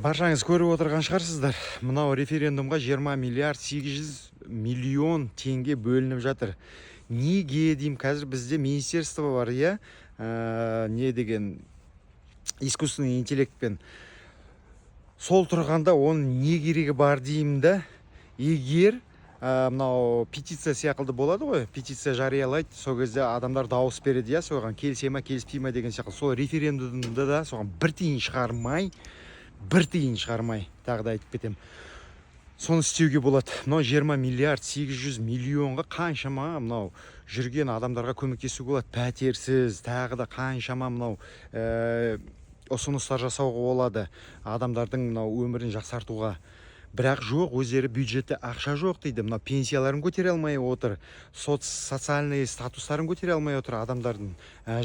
Баршаңыз көріп отырған шығарсыздар, мынау референдумға 20 миллиард 800 миллион теңге бөлініп жатыр. Неге деймін? Қазір бізде министерство бар, иә, не деген, искусственный интеллектпен сол тұрғанда оның не керегі бар деймін да. Егер мынау петиция сияқты болады ғой, петиция жариялайды, сол кезде адамдар дауыс береді, иә, соған келісе ма, келіспей ма деген сияқты. Сол референдумда да соған бір тиын шығармай, бір тиын шығармай, тағы да айтып кетемін, соны істеуге болады. Мынау 20 миллиард 800 миллионға қаншама мынау жүрген адамдарға көмектесуге болады, пәтерсіз, тағы да қаншама мынау ұсыныстар жасауға болады адамдардың мынау өмірін жақсартуға. Бірақ жоқ, өздері бюджетте ақша жоқ дейді, мынау пенсияларын көтере алмай отыр, социальный статустарын көтере алмай отыр адамдардың,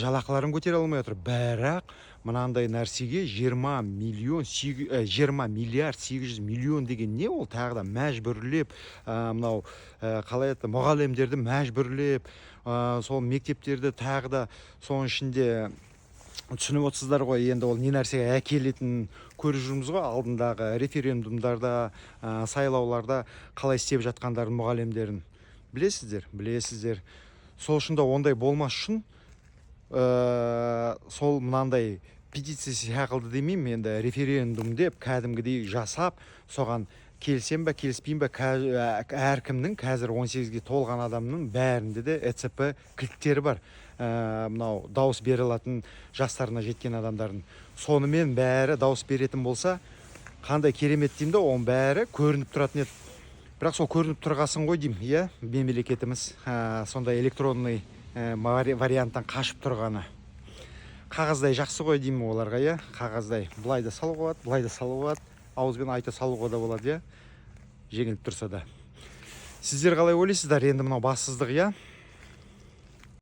жалақыларын көтере алмай отыр. Бірақ мынандай нәрсеге 20 миллион 20 миллиард 800 миллион деген не ол? Тағы да мәжбүрлеп, мынау қалай еді, мұғалімдерді мәжбүрлеп, сол мектептерді, тағы да соның ішінде түсініп отырсыздар ғой енді, ол не нәрсеге әкелетінін көріп жүрміз ғой алдындағы референдумдарда, сайлауларда қалай істеп жатқандарын мұғалімдерін білесіздер, білесіздер. Сол үшін де ондай болмас үшін сол мынандай петиция сияқты демеймін енді, референдум деп кәдімгідей жасап, соған келісем ба, келіспеймін ба, әркімнің қазір 18-ге толған адамның бәрінде де ЭЦП кілттері бар, мынау дауыс бере алатын жастарына жеткен адамдардың. Сонымен бәрі дауыс беретін болса, қандай керемет деймін да, оның бәрі көрініп тұратын еді. Бірақ сол көрініп тұрғасын ғой деймін, иә, мемлекетіміз сондай электронный варианттан қашып тұрғаны. Қағаздай жақсы ғой деймін оларға, иә. Қағаздай былай да салуға болады, былай да салуға болады, ауызбен айта салуға да болады, иә, жеңіліп тұрса да. Сіздер қалай ойлайсыздар енді, мынау бассыздық, иә?